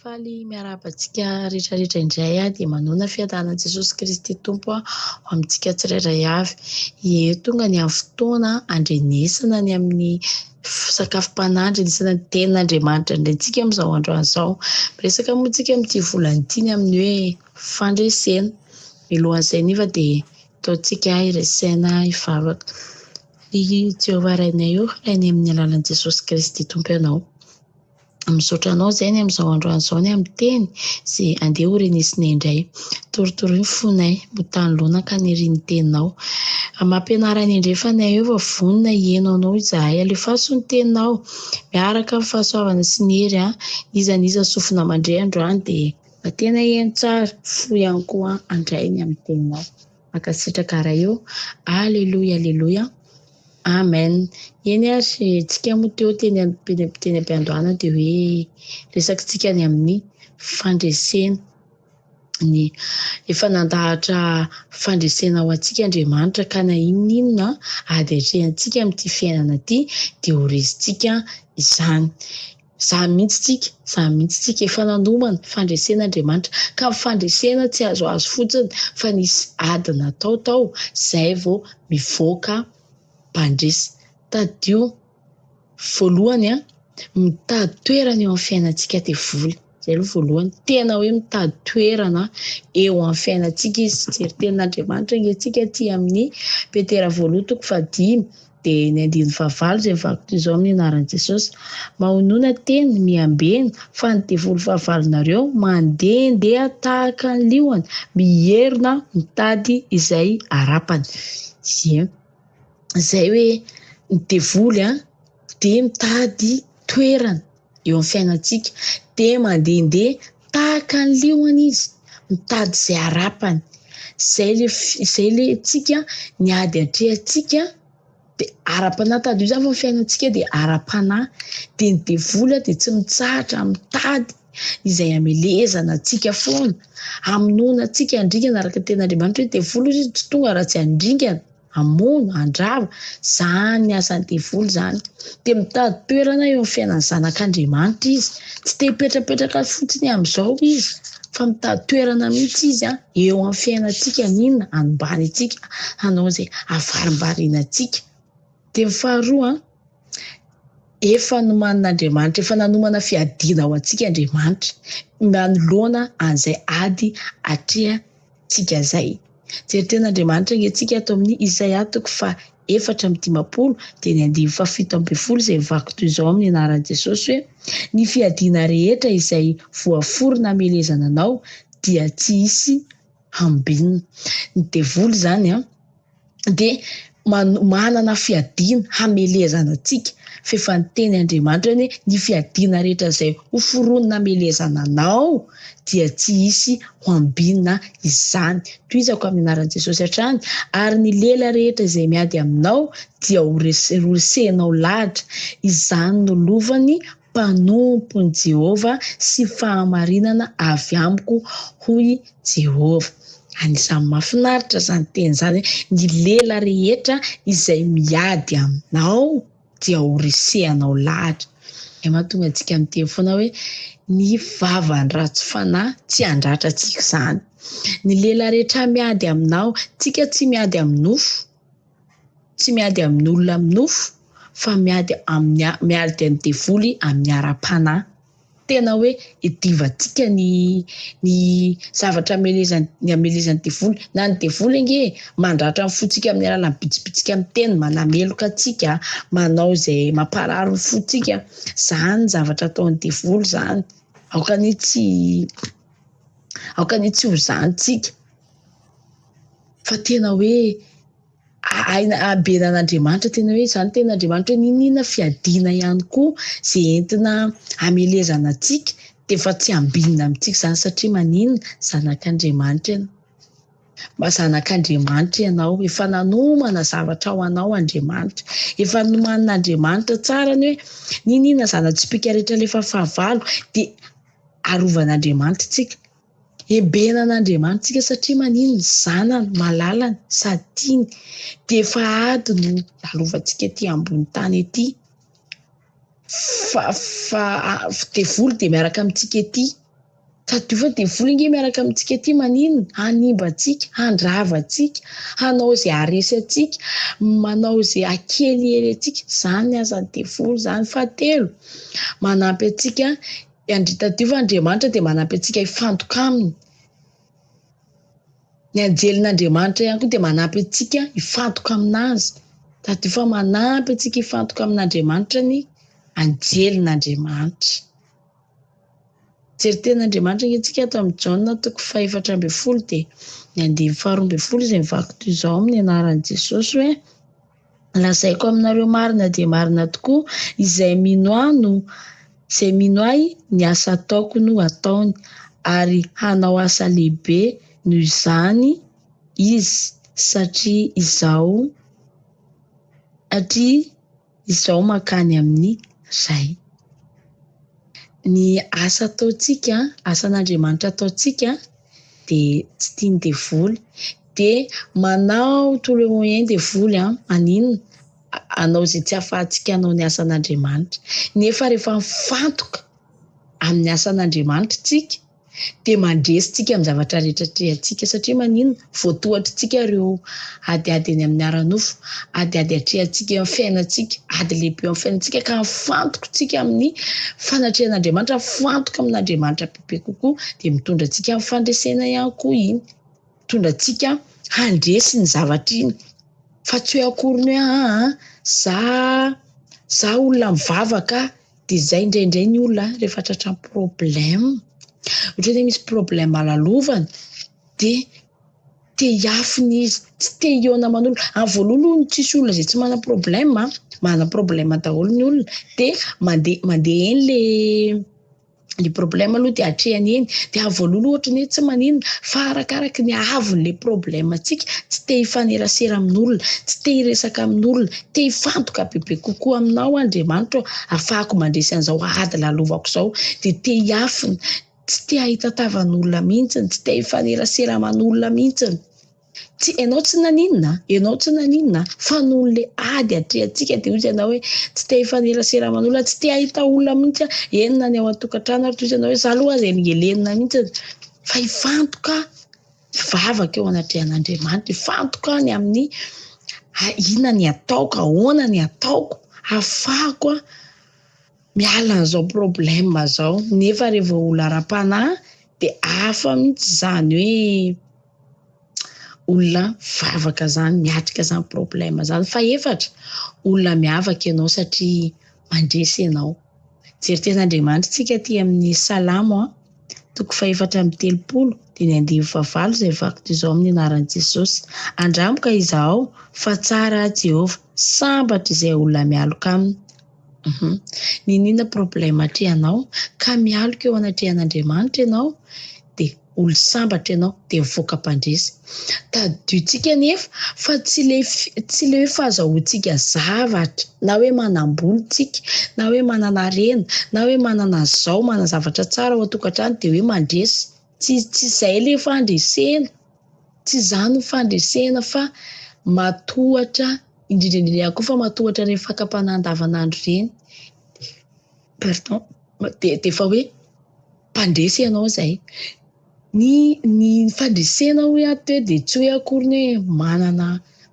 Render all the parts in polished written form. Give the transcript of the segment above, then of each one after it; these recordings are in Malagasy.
Faly miarahaba antsika rehetra rehetra indray aho dia manoana fiadanan'i Jesosy Kristy Tompo ho amintsika tsirairay avy. Ie, tonga ny amin'ny fotoana handrenesana ny amin'ny sakafom-panahy, handrenesana ny tenin'Andriamanitra indray antsika amin'izao androany izao. Miresaka moa tsika amin'ity volana ity ny amin'ny hoe fandresena. Mialohan'izay nefa dia ataontsika hiray saina hivavaka. Ry Jehovah Rainay ô, Rainay amin'ny alalan'i Jesosy Kristy Tompo Ianao. Misaotra anao izay ny amin'izao androany izao ny amin'ny teny izay andeha ho renesinay indray. Torotoroy ny fonay ho tany lonaka ny irin'ny teninao. Mampianara anay indray fa ny eo fa vonona hihaino anao izahay. Alefaso ny teninao miaraka amin'ny fahasoavana sy ny hery. N'iza n'iza sofina mandre androany dia mba tena heno tsara, fo ihany koa handray ny amin'ny teninao. Mankasitraka Ray o. Aleloia aleloia. Amen. Eny ary, tsika moa teo teny teny am-piandohana dia hoe resakitsika ny amin'ny fandresena. Ny efa nandahatra fandresena ho antsika Andriamanitra ka na inona inona ady atrehantsika amin'ity fiainana ity dia ho resintsika izany. Izany mihitsy tsika, izany mihitsy tsika, efa nanomana fandresena Andriamanitra, ka ny fandresena tsy azoazo fotsiny fa nisy ady natao tao izay vao mivoaka mpandresy. Tadidio, voalohany an, mitady toerana eo amin'ny fiainantsika devoly, izay aloha voalohany, tena hoe mitady toerana eo amin'ny fiainantsika izy, mijery tenin'Andriamanitra ange tsika aty amin'ny Petera voalohany toko fahadimy, Dia ny andininy fahavalo izay mivaky toy izao amin'ny anaran'i Jesosy, Mahonona teny, miambena, fa ny devoly fahavalonareo mandehandeha tahaka ny liona, mierona mitady izay harapany. Ie, izay hoe ny devoly dia mitady toerana eo amin'ny fiainantsika, dia mandehandeha tahaka ny liona izy, mitady izay harapany. Izay le izay le tsika ny ady atrehantsika dia ara-panahy, tadidio izany fa ny fiainantsika dia ara-panahy, dia ny devoly dia tsy mitsahatra mitady izay hamelezana antsika foana, hamonoana antsika handringana araka ny tenin'Andriamanitra hoe devoly hozy izy tsy tonga raha tsy handringana. hamono, handrava, izany ny asan'ny devoly izany. Dia mitady toerana eo amin'ny fiainan'ny zanak'Andriamanitra izy. Tsy te hipetrapetraka fotsiny amin'izao izy, fa mitady toerana mihitsy izy eo amin'ny fiainantsika, n'inona hanimbany antsika, hanao izay havarimbarina antsika. Dia ny faharoa, efa nomanin'Andriamanitra, efa nanomana fiadiana ho antsika Andriamanitra, manoloana an'izay ady atrehantsika izay. Jery tenin'Andriamanitra ange tsika ato amin'ny Isaia toko faha 54 dia ny andininy faha 17 izay mivaky toy izao amin'ny anaran'i Jesosy hoe, Ny fiadiana rehetra izay voaforona hamelezana anao dia tsy hisy hambinina. Ny devoly izany an! dia manana fiadiana hamelezana antsika, f'efa niteny Andriamanitra hoe ny fiadiana rehetra izay ho foronina hamelezana anao dia tsy hisy ho ambinina izany. Tohizako amin'ny anaran'i Jesosy hatrany, ary ny lela rehetra izay miady aminao dia ho resenao lahatra, izany no lovan'ny mpanompon'i Jehovah sy fahamarinana avy amiko, hoy Jehovah. Anisan'ny mahafinaritra izany teny izany hoe ny lela rehetra izay miady aminao dia ho resehanao lahatra. Izay mahatonga antsika miteny foana hoe ny vavan'ny ratsy fanahy tsy handratra antsika izany. Ny lela rehetra miady aminao, tsika tsy miady amin'ny nofo, tsy miady amin'olona amin'ny nofo fa miady amin'ny miady amin'ny devoly amin'ny ara-panahy. Tena hoe idivantsika ny ny zavatra amelezan'ny ny amelezan'ny devoly. Na ny devoly ange e, mandratra ny fontsika amin'ny alalan'ny bitsibitsika miteny, manameloka antsika, manao izay mamparary ny fontsika. Izany zavatra ataon'ny devoly izany. Aoka anie tsy aoka anie tsy ho izany tsika fa tena hoe aina ambenan'Andriamanitra, tena hoe izany tenin'Andriamanitra hoe n'inon'inona fiadiana ihany koa izay entina hamelezana antsika dia efa tsy ambinina amintsika izany satria maninona? Zanak'Andriamanitra ianao. Mba zanak'Andriamanitra ianao, efa nanomana zavatra ho anao Andriamanitra. Efa nomanin'Andriamanitra tsara ny hoe n'inon'inona zana-tsipìka rehetra alefa fahavalo dia arovan'Andriamanitra isika. Ebenan'Andriamanitra isika satria maninona? Zanany malalany sady tiany. Dia efa ady no lalovantsika ety ambony tany ety. Fa fa devoly dia miaraka amintsika ety. Tadidio fa devoly ange miaraka amintsika aty maninona? Hanimba antsika, handrava antsika, hanao izay haharesy antsika, manao izay hakelihely antsika. Izany ny asan'ny devoly izany. Fahatelo, manampy antsika, tadidio fa Andriamanitra dia manampy antsika hifantoka aminy. Ny anjelin'Andriamanitra ihany koa dia manampy antsika hifantoka aminazy. Tadidio fa manampy antsika hifantoka amin'Andriamanitra ny anjelin'Andriamanitra. Mijery tenin'Andriamanitra ange tsika ato amin'ny Jaona toko fahefatra ambin'ny folo dia ny andininy faharoa ambin'ny folo izay mivaky toy izao amin'ny anaran'i Jesosy hoe lazaiko aminareo marina dia marina tokoa izay mino ahy no izay mino ahy ny asa ataoko no ataony ary hanao asa lehibe noho izany izy satria izaho satria izao mankany amin'ny Ray. Ny asa ataontsika, asan'Andriamanitra ataontsika dia tsy tian'ny devoly. Dia manao tous les moyens devoly an, haninona? Hanao izay tsy ahafahantsika hanao ny asan'Andriamanitra. Nefa rehefa mifantoka amin'ny asan'Andriamanitra isika dia mandresy tsika amin'ny zavatra rehetra atrehantsika satria maninona? Voatohatritsika ireo adiady eny amin'ny ara-nofo, adiady atrehantsika eo amin'ny fiainantsika, ady lehibe eo amin'ny fiainantsika ka mifantoka tsika amin'ny fanatrehan'Andriamanitra, mifantoka amin'Andriamanitra bebe kokoa dia mitondra antsika amin'ny fandresena ihany koa iny. Mitondra antsika handresy ny zavatra iny fa tsy hoe akory ny hoe aa za za olona mivavaka Dia izay indraindray ny olona rehefa tratran'ny problème, ohatra hoe misy problème lalovana dia te hiafina izy, tsy te hihaona aman'olona. Amin'ny voalohany aloha tsisy olona izay tsy manana problème an, manana problème daholo ny olona. Dia mandeha mandeha eny le le problème aloha dia atrehany eny. Dia amin'ny voalohany aloha ohatran'ny hoe tsy maninona fa arakaraky ny haavon'ilay problème antsika, tsy te hifanerasera amin'olona, tsy te hiresaka amin'olona, te hifantoka bebe kokoa aminao aho Andriamanitra ô, ahafahako mandresy an'izao ady lalovako izao, dia te hiafina, tsy te hahita tavan'olona mihitsy, tsy te hifanerasera aman'olona mihitsy. Tsy, ianao tsy naninona, ianao tsy naninona, fa noho ilay ady atrehantsika dia hoy ianao hoe tsy te hifanerasera aman'olona, tsy te hahita olona mihitsy aho, eny na ny ao an-tokantrano ary dia hoy ianao hoe za aloha aza elingelenina mihitsy, fa hifantoka hivavaka eo anatrehan'Andriamanitra, hifantoka ny amin'ny inona ny ataoko, ahoana ny ataoko, hahafahako miala an'izao problème izao. Nefa rehefa olona ara-panahy dia hafa mihitsy izany hoe olona mivavaka izany, miatrika izany problème izany. Fahefatra, olona miavaka ianao satria mandresy ianao. Mijery tenin'Andriamanitra isika aty amin'ny Salamo toko fahefatra amby telopolo dia ny andininy fahavalo izay mivaky toy izao amin'ny anaran'i Jesosy, Andramo ka izahao fa tsara Jehovah, sambatra izay olona mialoka aminy. N'inon'inona problème atrehanao ka mialoka eo anatrehan'Andriamanitra ianao dia olo sambatra ianao dia mivoaka mpandresy. Tadidiontsika anefa fa tsy le tsy le hoe fahazahoantsika zavatra na hoe manam-bola tsika na hoe manana harena na hoe manana an'izao manana zavatra tsara ao an-tokantrano dia hoe mandresy. Tsy tsy izay le fandresena, tsy izany ny fandresena fa matohatra indrindra indrindra ihany koa fa matohatra ireny fakam-panahy andavanandro ireny. Pardon, dia dia efa hoe mpandresy ianao izay. Ny ny fandresena hoy aho teo dia tsy hoe akory ny hoe manana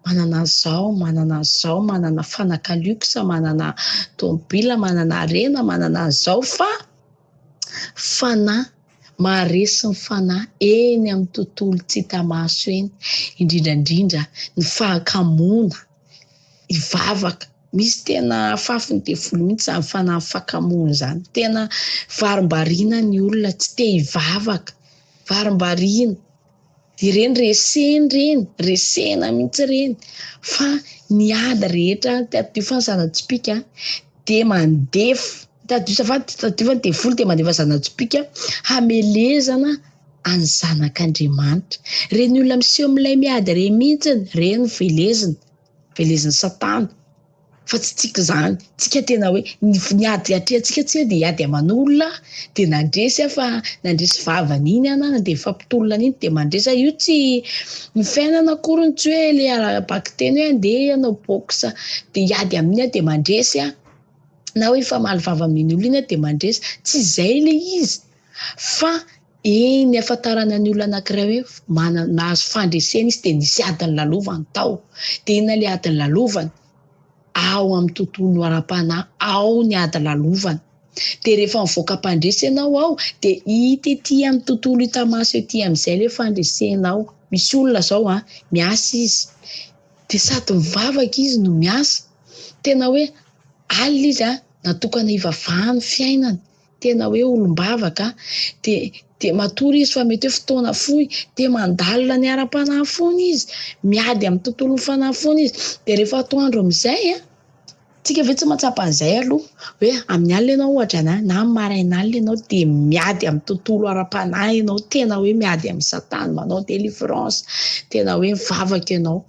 manana an'izao, manana an'izao, manana fanaka luxe, manana tomobila, manana harena, manana an'izao fa fanahy, maharesy ny fanahy eny amin'ny tontolo tsy hita maso eny, indrindra indrindra ny fahakamoana. hivavaka. Misy tena afafin'ny devoly mihitsy izany fanahy fakamoana izany. Tena varimbariana ny olona, tsy te hivavaka. Varimbariana. Ireny resena ireny, resena mihitsy ireny. Fa ny ady rehetra, tadidio fa ny zana-tsipìka dia mandefa, tadidio azafady, tadidio fa ny devoly dia mandefa zana-tsipìka hamelezana an'ny zanak'Andriamanitra. Ireny olona miseho milay miady ireny mihitsy, ireny no velezina, velezin'i Satana. Fa tsy tsika izany. Tsika tena hoe ny ady atrehantsika tsy hoe dia hiady aman'olona dia nandresy aho fa nandresy vava an'iny aho na nandeha nifampitolona an'iny dia mandresy aho. Io tsy ny fiainana akory no tsy hoe ilay ara-bakiteny hoe andeha hanao boxe dia hiady amin'iny aho dia mandresy aho na hoe hifamaly vava amin'iny olona iny aho dia mandresy. Tsy izay ilay izy fa. Eny ahafantarana ny olona anankiray hoe manana, nahazo fandresena izy dia nisy ady nolalovany tao. Dia inona ilay ady nolalovany? Ao amin'ny tontolo ara-panahy ao ny ady lalovana. Dia rehefa mivoaka mpandresy ianao ao dia hita ety amin'ny tontolo hita maso ety amin'izay ilay fandresenao. Misy olona izao an, miasa izy, dia sady mivavaka izy no miasa. Tena hoe alina izy an, natokana hivavahany ny fiainany. Tena hoe olom-bavaka dia dia matory izy fa mety hoe fotoana fohy dia mandalina ny ara-panahy foana izy, miady amin'ny tontolon'ny fanahy foana izy. Dia rehefa atoandro amin'izay an, tsika ve tsy mahatsapa an'izay aloha hoe amin'ny alina ianao ohatra na na amin'ny maraina alina ianao dia miady amin'ny tontolo ara-panahy ianao, tena hoe miady amin'i satana, manao délivrance, tena hoe mivavaka ianao.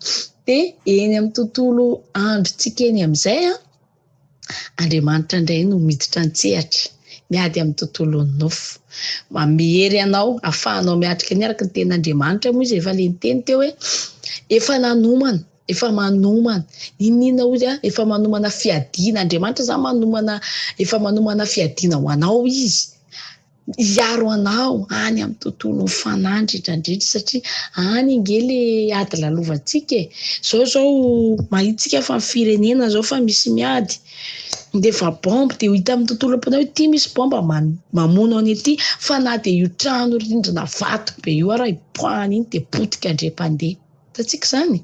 Dia eny amin'ny tontolo androntsika eny amin'izay an, Andriamanitra indray no miditra an-tsehatra, miady amin'ny tontolon'ny nofo. Manome hery anao ahafahanao miatrika ny araka ny tenin'Andriamanitra moa izy efa le niteny teo hoe efa nanomana, efa manomana. N'inon'inona hozy a, efa manomana fiadiana. Andriamanitra izany manomana, efa manomana fiadiana ho anao izy. Hiaro anao any amin'ny tontolon'ny fanahy indrindra indrindra satria any ange le ady lalovantsika e. Zao zao mahita tsika fa ny firenena zao fa misy miady, midefa bombe dia ho hita amin'ny tontolon'ny fanahy hoe ity misy bombe mamono any aty fa na dia io trano rindrina vato be io ara hipoahana iny dia potika indray mpandeha. Hitantsika izany?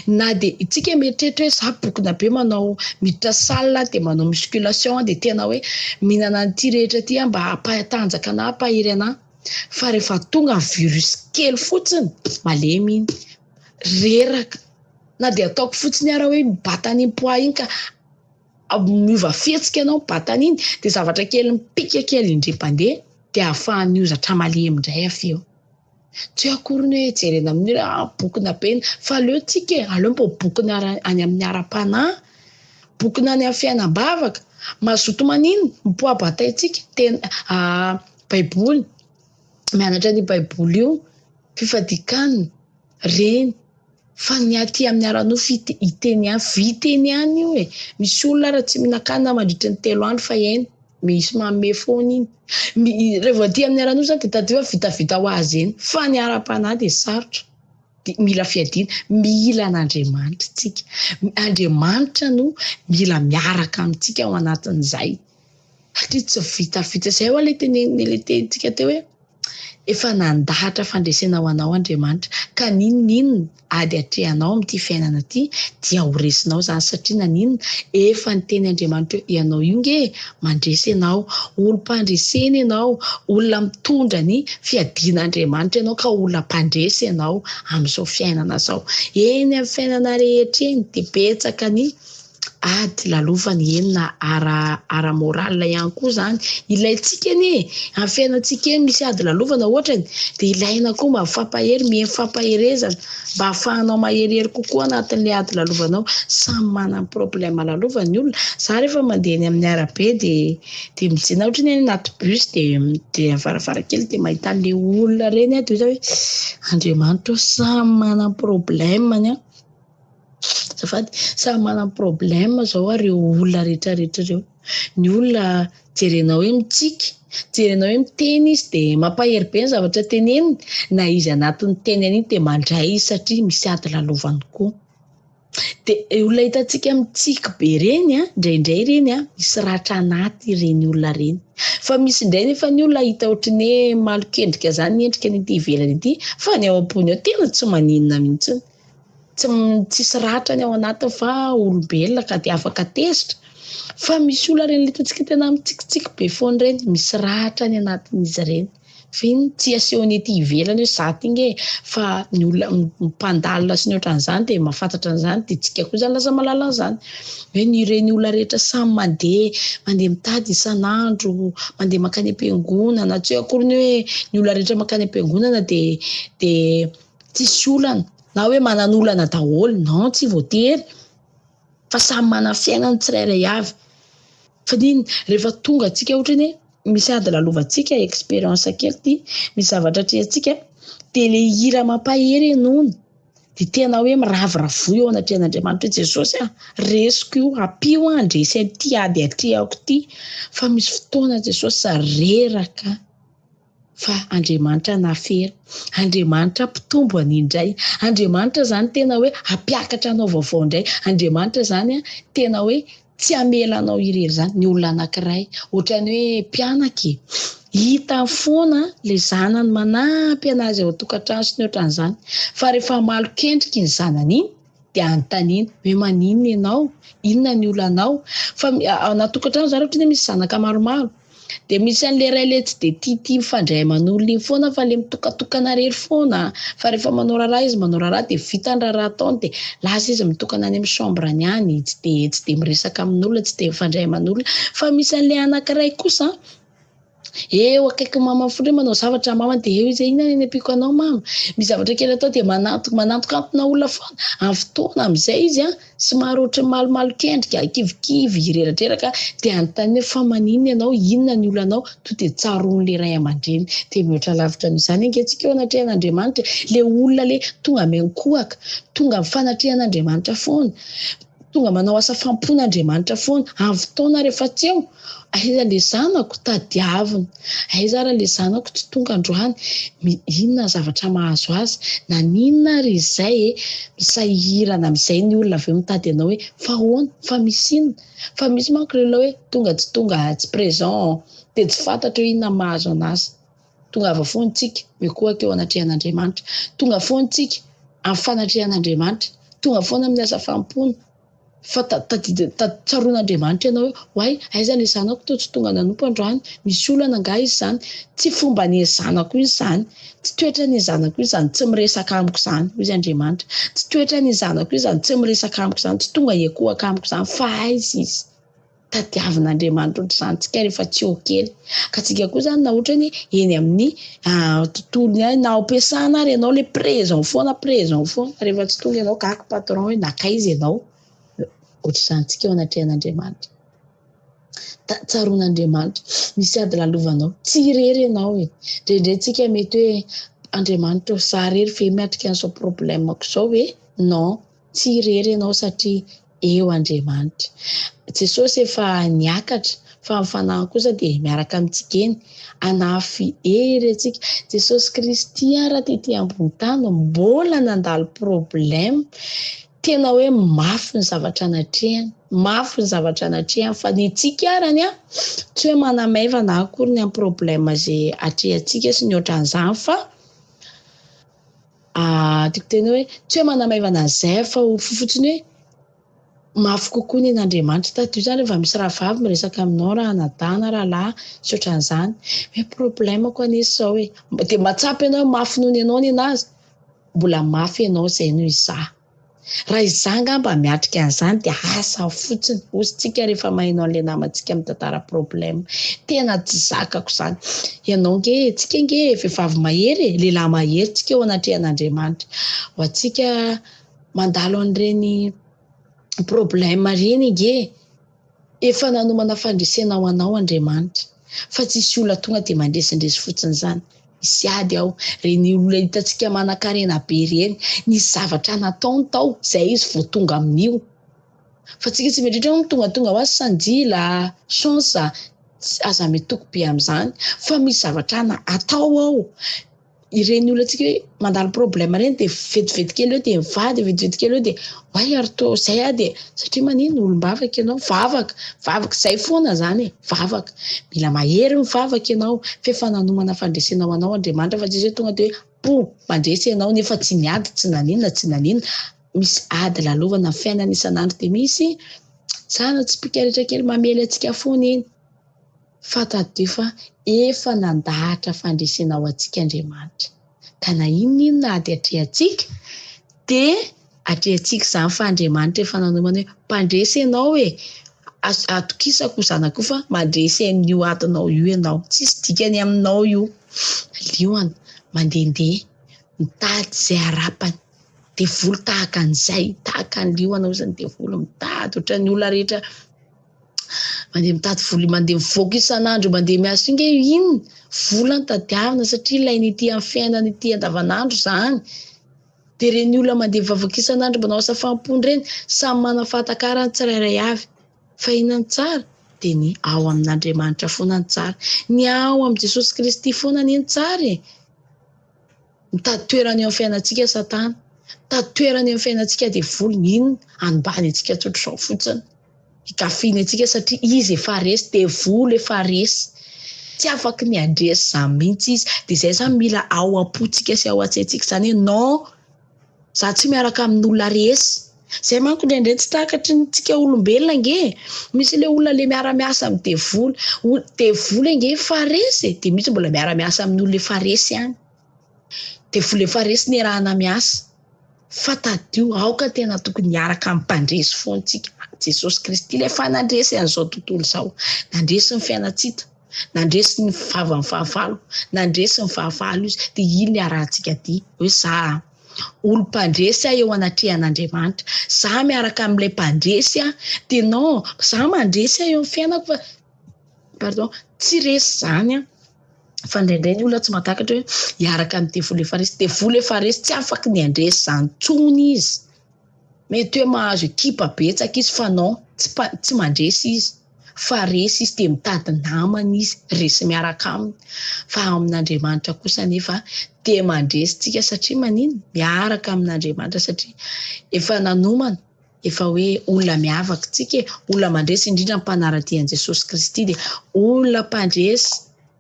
Na dia isika mieritreritra hoe za bokona be manao miditra salle aho dia manao musculation aho dia tena hoe mihinana an'ity rehetra ity aho mba hampahatanjaka anah hampahery anah. Fa rehefa tonga ny virus kely fotsiny, malemy iny. Reraka. Na dia ataoko fotsiny ara hoe mibata an'iny poids iny ka miova fihetsika ianao mibata an'iny dia zavatra kely mipika kely indray mpandeha dia ahafahan'ny hozatra malemy indray avy eo. Tsy hoe akory ny hoe jerena amin'ny hoe ah bokona be fa aleo tsika e, aleo mba ho bokona any amin'ny ara-panahy, bokona any amin'ny fiainam-bavaka, mazoto maninona? Mipoa-bataintsika, tena baiboly, mianatra an'io baiboly io, fifadian-kanina, reny, fa ny aty amin'ny ara-nofo hiteny ihany, vita eny ihany io e, misy olona ary tsy mihinan-kanina mandritry ny 3 andro fa eny. Misy manome foana iny. Rehefa aty amin'ny ara-nofo izany dia tadidio fa vitavita ho azy eny. Fa ny ara-panahy dia sarotra. Dia mila fiadiana. Mila an'Andriamanitra isika. Andriamanitra no mila miaraka amintsika ao anatin'izay. Satria tsy vitavita. Izay ho'a ilay teneniny, ilay tenintsika teo hoe efa nandahatra fandresena ho anao Andriamanitra. Ka n'inon'inona ady atrehanao amin'ity fiainana ity dia ho resinao izany satria naninona? Efa niteny Andriamanitra hoe ianao io nge mandresy ianao, olom-pandresena ianao, olona mitondra ny fiadian'Andriamanitra ianao ka olona mpandresy ianao amin'izao fiainana izao. Eny amin'ny fiainana rehetra eny dia betsaka ny ady lalovana eny na ara ara moral ihany koa izany. Ilaintsika anie e! Amin'ny fiainantsika eny misy ady lalovana ohatrany dia ilaina koa mba mifampahery, mihaino fampaherezana mba ahafahanao maherihery kokoa anatin'ilay ady lalovanao. Samy manana ny problème lalovany ny olona. Za rehefa mandeha eny amin'ny arabe dia dia mijery na ohatra hoe any anaty bus dia dia varavarankely dia mahita an'ilay olona ireny aho dia hoy aho hoe Andriamanitra ô samy manana ny problème-ny an! Azafady, samy manana problème zao ary ireo olona rehetra rehetra ireo. Ny olona jerenao hoe mitsiky, jerenao hoe miteny izy dia mampahery be ny zavatra teneniny, na izy anatin'ny teny an'iny dia mandray izy satria misy ady lalovany koa. Dia olona hitantsika mitsiky be ireny an, indraindray ireny an, misy ratra anaty ireny olona ireny. Fa misy indray nefa ny olona hita ohatran'ny hoe malok'endrika izany ny endrikany ety ivelany ety, fa ny ao am-pony ao tena tsy maninona mihitsy. Tsy tsisy ratra ny ao anatiny fa olombelona ka dia afaka tezitra. Fa misy olona ireny hitantsika tena mitsikitsiky be foana ireny, misy ratra any anatin'izy ireny. Fa iny tsy asehony ety ivelany hoe za ty nge fa ny olona mpandalina sy ny ohatran'izany dia mahafantatra an'izany dia tsika koa izany lasa mahalala an'izany. Hoe ny ireny olona rehetra samy mandeha, mandeha mitady isan'andro, mandeha mankany am-piangonana, tsy hoe akory ny hoe ny olona rehetra mankany am-piangonana dia dia tsisy olana na hoe manan'olana daholo, non tsy voatery fa samy manana fiainany tsirairay avy. Fa n'inona, rehefa tonga antsika ohatra hoe misy ady lalovantsika, expérience kely ity, misy zavatra atrehantsika dia ilay hira mampahery henoina dia tena hoe miravoravoa eo anatrehan'Andriamanitra hoe Jesosy a, resiko io, ampio aho handresy an'ity ady atrehako ity fa misy fotoana Jesosy reraka. Fa Andriamanitra nafera. Andriamanitra mpitombo an'iny indray. Andriamanitra izany tena hoe hampiakatra anao vaovao indray. Andriamanitra izany tena hoe tsy hamela anao irery izany. Ny olona anankiray, ohatran'ny hoe mpianaka e. Hitany foana ilay zanany manampy an'azy ao an-tokantrano sy ny ohatran'izany. Fa rehefa malok'endrika iny zanany iny, dia anontaniana hoe maninona ianao? Inona ny olanao? Fa ao anaty tokantrano izany ohatra hoe misy zanaka maromaro. Dia misy an'ilay iray ilay tsy dia tiatia mifandray aman'olona iny foana fa ilay mitokatokana irery foana. Fa rehefa manao raharaha izy manao raharaha dia vita ny raharaha ataony dia lasa izy mitokana any amin'ny chambre-ny any, tsy dia tsy dia miresaka amin'olona, tsy dia mifandray aman'olona. Fa misy an'ilay anankiray kosa eo akaikin'ny mamany foana hoe manao zavatra mamany dia eo izy hoe inona ny hanampiako anao mama? Misy zavatra kely atao dia manantona manantokantona olona foana. Amin'ny fotoana amin'izay izy an, Somary ohatran'ny malomalok'endrika, kivikivy, reratreraka, dia anontaniana hoe fa maninona ianao, inona ny olanao, to dia tsaroan'ilay ray aman-dreny. Dia mihoatra lavitra noho izany ange tsika eo anatrehan'Andriamanitra e! Ilay olona ilay tonga miankohaka, tonga amin'ny fanatrehan'Andriamanitra foana, tonga manao asa fanompoan'Andriamanitra foana, amin'ny fotoana rehefa tsy eo, Aiza le zanako? Tadiavina. Aiza ary le zanako tsy tonga androany? Inona ny zavatra mahazo azy? Naninona ary izy izay e? Misahirana amin'izay ny olona avy eo mitady anao hoe fa ahoana? Fa misy inona? Fa misy manko ilay olona hoe tonga tsy tonga, tsy présent, dia tsy fantatra hoe inona ny mahazo an'azy. Tongava foana tsika mikohaka eo anatrehan'Andriamanitra. Tonga foana tsika amin'ny fanatrehan'Andriamanitra. Tonga foana amin'ny asa fanompoana. Fa tadidy, tsaroan'Andriamanitra ianao hoe, oay, aiza ilay zanako toa tsy tonga nanompo androany? Misy olana angaha izy izany? Tsy fomban'iny zanako iny izany. Tsy toetran'iny zanako iny izany tsy miresaka amiko izany, hoy izy Andriamanitra. Tsy toetran'iny zanako iny izany tsy miresaka amiko izany, tsy tonga hiankohoka amiko izany, fa aiza izy? Tadiavin'Andriamanitra ohatr'izany tsika rehefa tsy eo kely. Ka tsika koa izany na ohatra hoe eny amin'ny tontolo any na ao am-piasana ary ianao ilay présent foana, présent foana, rehefa tsy tonga ianao gaga patron hoe nankaiza ianao. Ohatr'izany tsika eo anatrehan'Andriamanitra. Tsaroan'Andriamanitra, misy ady lalovanao, tsy irery ianao e. Indraindray tsika mety hoe Andriamanitra ô, za irery ve miatrika an'izao problème-ko izao e? Non. Tsy irery ianao satria eo Andriamanitra. Jesosy efa niakatra fa ny Fanahiny kosa dia miaraka amintsika eny, hanafy hery antsika. Jesosy Kristy ara tety ambony tany mbola nandalo problème, tena hoe mafy ny zavatra natrehany, mafy ny zavatra natrehany fa ny antsika arany an, tsy hoe manamaivana akory ny amin'ny problème izay atrehantsika sy ny ohatran'izany fa Tiako teny hoe tsy hoe manamaivana an'izay aho fa ho fotsiny hoe mafy kokoa ny an'Andriamanitra. Tadidio izany rehefa misy rahavavy miresaka aminao raha anadahy na rahalahy sy ohatran'izany hoe problème-ko anie izao e. Dia mahatsapa ianao hoe mafy noho ny anao ny an'azy. Mbola mafy ianao izay noho izaho. Raha izaho angamba miatrika an'izany dia asa fotsiny, hozy tsika rehefa maheno an'ilay namantsika mitantara problème. Tena tsy zakako izany. Ianao ange, tsika ange vehivavy mahery e, lehilahy mahery tsika eo anatrehan'Andriamanitra. Ho antsika mandalo an'ireny problème ireny ange, efa nanomana fandresena ho anao Andriamanitra. Fa tsisy olona tonga dia mandresindresy fotsiny izany. Misy ady ao. Ireny olona hitantsika manankarena be ireny, nisy zavatra nataony tao, izay izy vao tonga amin'io. Fa tsika tsy mieritreritra hoe tongatonga ho azy sanjila, chance, aza mitoky be amin'izany. Fa misy zavatra atao ao. Ireny olona tsika hoe mandalo problème ireny dia vetivety kely eo dia mivady, vetivety kely eo dia oay ary toa izay aho dia, satria maninona? Olom-bavaka ianao, vavaka, vavaka, izay foana izany e, vavaka. Mila mahery mivavaka ianao fa efa nanomana fandresena ho anao Andriamanitra fa tsisy hoe tonga dia hoe poa mandresy ianao nefa tsy niady, tsy naninona, tsy naninona. Misy ady lalovana amin'ny fiainana isan'andro dia misy zana-tsipìka rehetra kely mamely antsika foana eny. Fa tadidio fa efa nandahatra fandresena ho antsika Andriamanitra. Ka na inona inona ady atrehantsika dia atrehantsika izany fa Andriamanitra efa nanomana hoe mpandresy ianao e! Atokisako zanako fa mandresy amin'io adinao io ianao. Tsisy dikany aminao io. Liona mandehandeha mitady izay harapany. Devoly tahaka an'izay, tahaka ny liona ozy ny devoly mitady ohatran'ny olona rehetra Mandeha mitady vola, mandeha mivoaka isan'andro, mandeha miasa io nge inona? Vola no tadiavina satria ilaina ety amin'ny fiainana ety andavanandro izany. Dia ireny olona mandeha mivavaka isan'andro manao asa fanompoana ireny, samy manana fahatakarany tsirairay avy. Fa inona no tsara? Dia ny ao amin'Andriamanitra foana no tsara. Ny ao amin'i Jesosy Kristy foana anie no tsara e! Mitady toerana eo amin'ny fiainantsika Satana. Mitady toerana eo amin'ny fiainantsika devoly. Ny inona? Hanimbany antsika tsotr'izao fotsiny. Hikafiany antsika satria izy efa resy, devoly efa resy. Tsy afaky ny handresy izany mihitsy izy. Dia izay izany mila ao am-pontsika sy ao an-tsaintsika izany hoe non, za tsy miaraka amin'olona resy. Izay manko indraindray tsy takatry ny tsika olombelona ange e. Misy ilay olona ilay miara-miasa amin'ny devoly. Devoly ange efa resy e, dia misy mbola miara-miasa amin'ny olona efa resy ihany. Devoly efa resy niarahana miasa. Fa tadidio, aoka tena tokony hiaraka amin'ny mpandresy foana tsika. Jesosy Kristy ilay efa nandresy an'izao tontolo izao. Nandresy ny fiainantsita, nandresy ny vavan'ny fahavalo, nandresy ny fahavalo izy. Dia iny iarahantsika dia hoe za olom-pandresy aho eo anatrehan'Andriamanitra. Za miaraka amin'ilay mpandresy aho. Dia non, za mandresy aho eo amin'ny fiainako fa pardon, tsy resy izany aho. Fa indraindray ny olona tsy mahatakatra hoe hiaraka amin'ny devoly efa resy. Devoly efa resy, tsy afaky ny handresy izany intsony izy. Mety hoe mahazo ekipa betsaka izy fa non, tsy tsy mandresy izy. Fa resy izy dia mitady namana izy, resy miaraka aminy. Fa ao amin'Andriamanitra kosa anefa dia mandresy tsika satria maninona? Miaraka amin'Andriamanitra satria efa nanomana. Efa hoe olona miavaka tsika e, olona mandresy indrindra ny mpanara-dia an'i Jesosy Kristy dia olona mpandresy,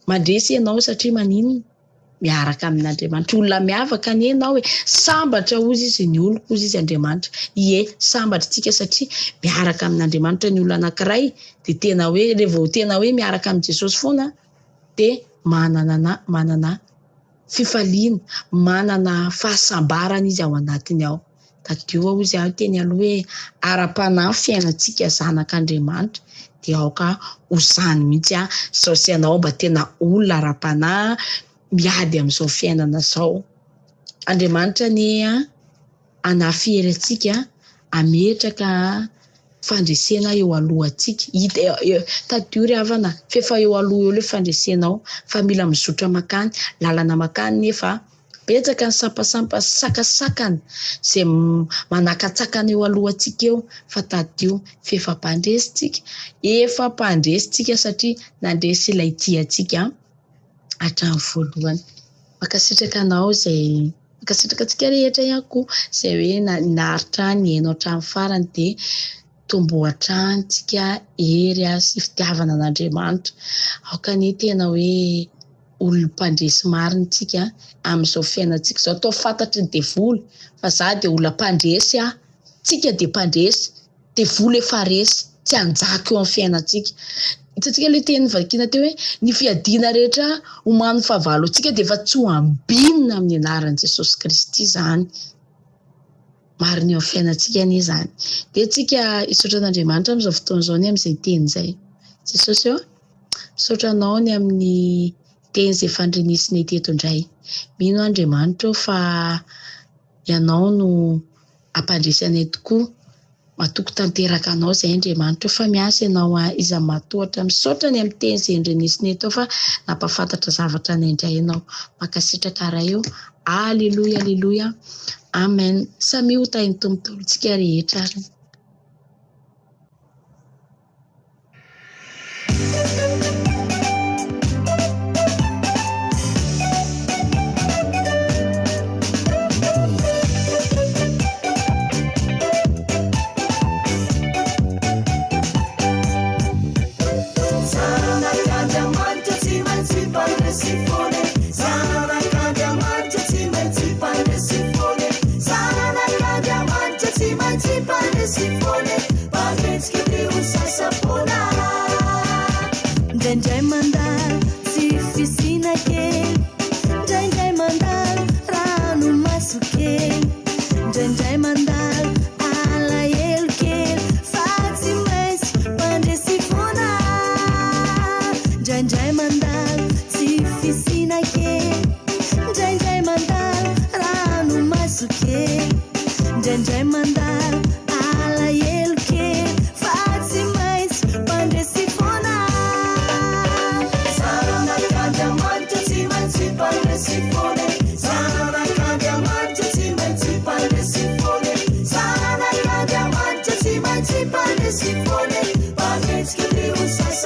mandresy ianao satria maninona? Miaraka amin'Andriamanitra, olona miavaka anie ianao e, sambatra hozy izy ny oloko hozy izy Andriamanitra, ie sambatra tsika satria miaraka amin'Andriamanitra ny olona anankiray dia tena hoe rehefa vao tena hoe miaraka amin'i Jesosy foana dia manana manana fifaliana, manana fahasambarana izy ao anatiny ao. Tadidio hozy aho teny aloha hoe ara-panahy ny fiainantsika zanak'Andriamanitra dia aoka ho izany mihitsy aho izao sy ianao mba tena olona ara-panahy miady amin'izao fiainana izao. Andriamanitra anie hanafy hery antsika hametraka fandresena eo alohantsika. Hita eo, tadidio ry havana fa efa eo aloha eo ilay fandresenao fa mila mizotra mankany, lalana mankany nefa Betsaka ny sampasampa sy sakasakana izay manakatsakana eo alohantsika eo fa tadidio f'efa mpandresy tsika, efa mpandresy tsika satria nandresy ilay tia antsika hatramin'ny voalohany. Mankasitraka anao izay, mankasitraka antsika rehetra ihany koa izay hoe naharitra nihaino hatramin'ny farany dia tomboa hatrany tsika hery sy fitiavana an'Andriamanitra. Aoka anie tena hoe olom-pandresy marina tsika amin'izao fiainantsika izao. Atao fantatry ny devoly fa za dia olona mpandresy aho, tsika dia mpandresy, devoly efa resy, tsy hanjaka eo amin'ny fiainantsika. Hitantsika ilay teny novakiana teo hoe ny fiadiana rehetra omanin'ny fahavalo antsika dia efa tsy ho ambinina amin'ny anaran'i Jesosy Kristy izany. Marina eo amin'ny fiainantsika anie izany. Dia tsika hisaotra an'Andriamanitra amin'izao fotoana izao ny amin'izay teny izay. Jesosy ô, misaotra anao ny amin'ny teny izay efa nandrenesinay teto indray. Mino aho Andriamanitra ô fa Ianao no hampandresy anay tokoa. Matoky tanteraka Anao izahay Andriamanitra ô fa miasa Ianao iza matohatra. Misaotra ny amin'ny teny izay nandrenesinay teo fa nampahafantatra zavatra anay indray Ianao. Mankasitraka Ray ô. Aleloia aleloia. Amen. Samia ho tahin'ny Tompo daholo tsika rehetra ary. Zanak'Andriamanitra tsy maintsy mpandresy foana e. Zanak'Andriamanitra tsy maintsy mpandresy foana e. Zanak'Andriamanitra tsy maintsy mpandresy foana e. Mpanenjika te ho sasa-poana. Ndraindray mandalo tsy fisiana kely Ndraindray mandalo ranomaso kely Ndraindray mandalo alahelo kely Fa tsy maintsy mpandresy foana Ndraindray mandalo tsy fisiana kely Ndraindray mandalo ranomaso kely Ndraindray mandalo alahelo kely Fa tsy maintsy mpandresy foana Zanak'Andriamanitra tsy maintsy mpandresy foana e Zanak'Andriamanitra tsy maintsy mpandresy foana e Zanak'Andriamanitra tsy maintsy mpandresy foana e Mpanenjika te ho sasa.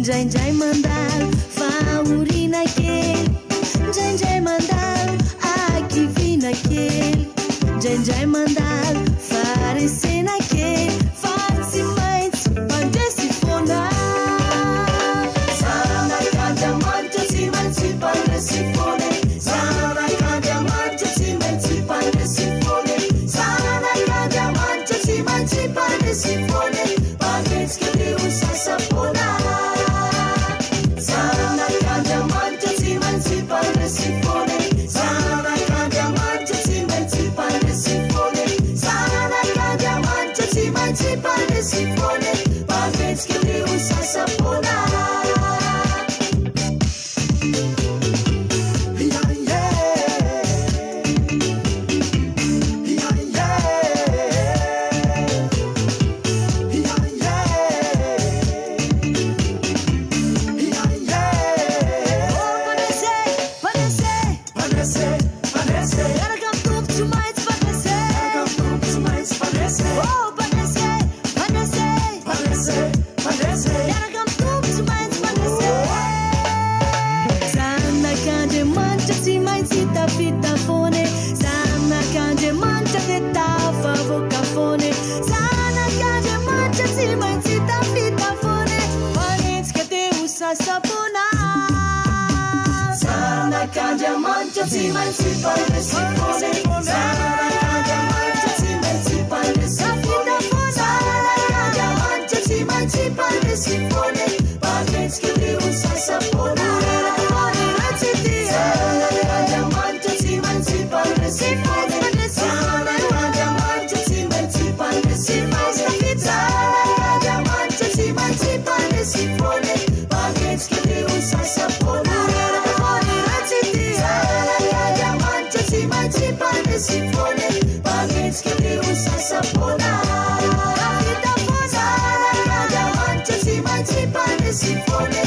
Ndraindray mandalo fahoriana kely, ndraindray mandalo hakiviana kely, ndraindray mandalo faharesena kely, fa tsy maintsy mpandresy foana. Zanak'Andriamanitra tsy maintsy mpandresy foana e. Zanak'Andriamanitra tsy maintsy mpandresy foana e. Zanak'Andriamanitra tsy maintsy mpandresy foana e. Mpanenjika te ho sasa-poana. Zanak'Andriamanitra tsy maintsy mpandresy foana e. Zanak'Andriamanitra tsy maintsy mpandresy foana e. Zanak'Andriamanitra tsy maintsy mpandresy foana e. Mpanenjika te ho sasa-poana. Oh, mpandresy, mpandresy, Mpandresy, mpandresy, miaraka amin'ny Tompo tsy maintsy mpandresy. Miaraka amin'ny Tompo tsy maintsy mpandresy. Oh, mpandresy, mpandresy, Mpandresy, mpandresy, miaraka amin'ny Tompo tsy maintsy mpandresy. Zanak'Andriamanitra tsy maintsy tafita foana e. Zanak'Andriamanitra dia tafavoaka foana e. Zanak'Andriamanitra tsy maintsy tafita foana e. Mpanenjika te ho sasa-poana. Zanak'Andriamanitra tsy maintsy mpandresy foana e. Zanak'Andriamanitra tsy maintsy mpandresy foana e. Zanak'Andriamanitra tsy maintsy mpandresy foana e. Mpanenjika te ho sasa-poana. Zanak'Andriamanitra tsy maintsy mpandresy foana e. Zanak'Andriamanitra tsy maintsy mpandresy foana e. Zanak'Andriamanitra tsy maintsy mpandresy foana e. Mpanenjika te ho sasa-poana. Zanak'Andriamanitra tsy maintsy mpandresy foana e. Mpanenjika te ho sasa-poana. Zanak'Andriamanitra tsy maintsy mpandresy foana.